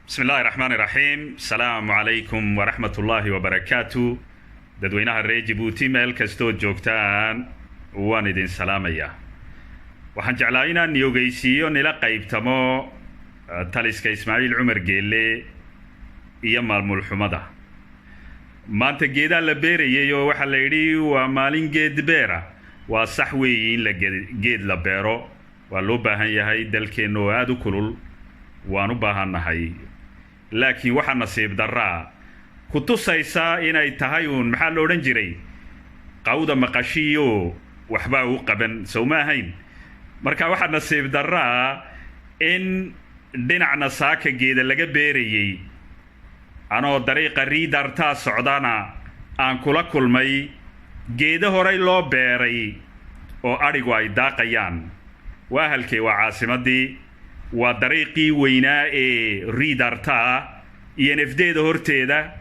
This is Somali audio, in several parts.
Bismi illahi raxmaani raxiim. Asalaamu calaykum waraxmat ullaahi wabarakaatu. Dadweynaha reer Jabuuti, meel kastood joogtaan, waan idin salaamayaa. Waxaan jeclaa inaan niyogeysiiyo, nila qaybtamo taliska Ismaaciil Cumar Geelle iyo maalmulxumada. Maanta geedaa la beerayay oo waxaa la yidhi waa maalin geed beera. Waa sax weeyi in la geed la beero, waa loo baahan yahay. Dalkeenna oo aada u kulul waan u baahannahay, laakiin waxaa nasiib darraa ku tusaysaa inay tahay uun, maxaa la odhan jiray, qawda maqashiyo waxbaa u qaban sow ma ahayn. Marka waxaa nasiib darraa in dhinacna saaka geeda laga beerayey, anoo dariiqa riidartaa socdana aan kula kulmay geedo horay loo beeray oo adhigu ay daaqayaan. Waa halkee? Waa caasimaddii, waa dariiqii weynaa ee riidartaa iyo nefdeeda horteeda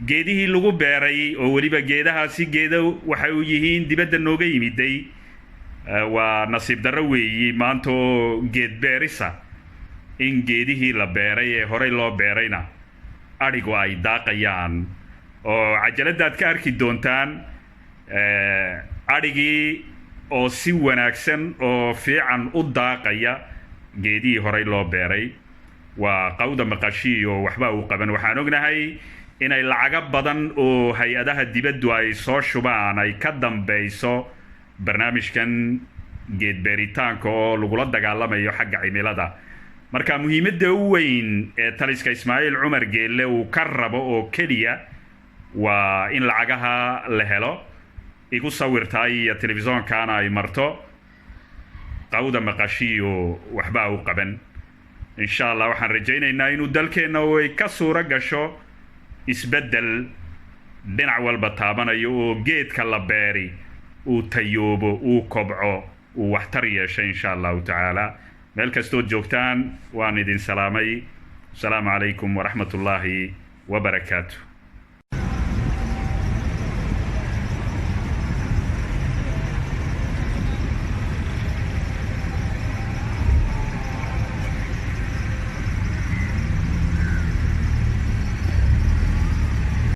geedihii lagu beeray, oo weliba geedahaasi geedo waxay u yihiin dibadda nooga yimiday. Waa nasiib darro weeyi maanta oo geed beerisa in geedihii la beeray ee horey loo beerayna adhigu ay daaqayaan, oo cajaladaad ka arki doontaan adhigii oo si wanaagsan oo fiican u daaqaya geedihii horey loo beeray. Waa qawda maqashiiyo waxba uu qaban. Waxaan ognahay inay lacago badan oo hay-adaha dibaddu ay soo shubaan ay ka dambeyso barnaamijkan geedbeeritaanka oo lagula dagaalamayo xagga cimilada. Marka muhiimadda u weyn ee taliska Ismaaciil Cumar Geelle uu ka rabo oo keliya waa in lacagaha la helo, igu sawirtaay iyo telefisoonkana ay marto. Qawda maqashiiyo waxbaa u qaban. Insha Allah waxaan rajaynaynaa inuu dalkeenna ay ka suuro gasho isbeddel dhinac walba taabanayo, oo geedka la beeri uu tayoobo, uu kobco, uu waxtar yeesho, insha Allahu tacaala. Meel kastood joogtaan waan idin salaamay. Asalaamu calaykum waraxmat ullaahi wabarakaatu.